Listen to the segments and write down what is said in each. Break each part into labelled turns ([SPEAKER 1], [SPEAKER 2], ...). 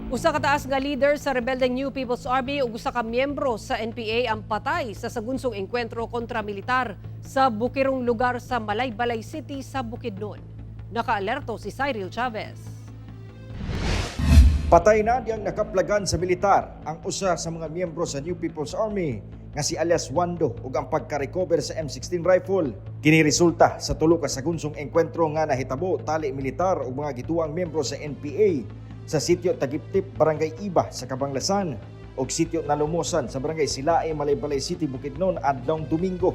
[SPEAKER 1] Usa ka taas nga leader sa rebeldeng New People's Army ug usa ka miyembro sa NPA ang patay sa sagunsong engkwentro kontra militar sa bukirong lugar sa Malaybalay City sa Bukidnon. Nakaalerto si Cyril Chavez.
[SPEAKER 2] Patay na diyang nakaplagan sa militar ang usa sa mga miyembro sa New People's Army nga si alias Wando ug ang pagka-recover sa M16 rifle. Kini resulta sa tulo ka sagunsong engkwentro nga nahitabo tali militar ug mga gituang miyembro sa NPA sa sitio Tagiptip, Barangay Iba sa Kabanglasan ug sitio Nalumosan sa Barangay Silae, Malaybalay City, Bukidnon adlawng Domingo.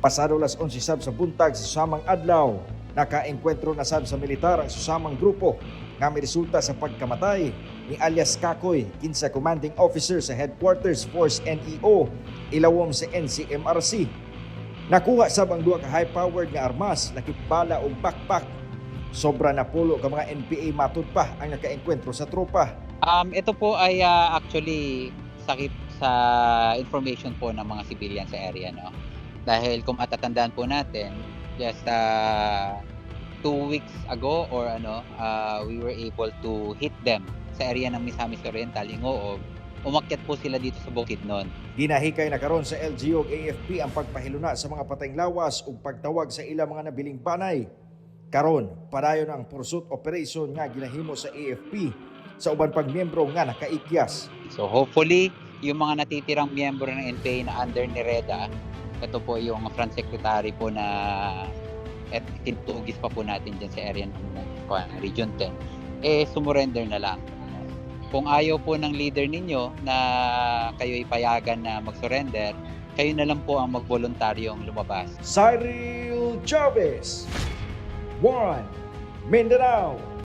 [SPEAKER 2] Pasado alas 11 sab sa buntag sa susamang adlaw, nakaengkwentro na sab sa militar ang susamang grupo nga resulta sa pagkamatay ni alias Kakoy, kinsa commanding officer sa Headquarters Force NEO, ilawom sa NCMRC. Nakuha sab ang duha ka high-powered nga armas, lakip bala ug backpack. Sobra na pulo ka mga NPA matud pa ang nakaengkwentro sa tropa.
[SPEAKER 3] Ito po ay actually sakip sa information po ng mga civilian sa area, no? Dahil kung matatandaan po natin, just 2 weeks ago or ano, we were able to hit them sa area ng Misamis Oriental, Gingoog. Umakyat po sila dito sa Bukidnon.
[SPEAKER 2] Ginahikay na karon sa LGU ug AFP ang pagpahiluna sa mga patayng lawas ug pagtawag sa ilang mga nabiling banay. Karon, padayon ang pursuit operation nga ginahimo sa AFP sa uban pang miyembro nga nakaikyas.
[SPEAKER 3] So hopefully, yung mga natitirang miyembro ng NPA na under Nereda, ito po yung front secretary po na at tinutugis pa po natin dyan sa area ng Region 10, eh sumurrender na lang. Kung ayaw po ng leader ninyo na kayo ipayagan na mag-surrender, kayo na lang po ang magvoluntaryong lumabas.
[SPEAKER 2] Cyril Chavez, 1 Mindanao.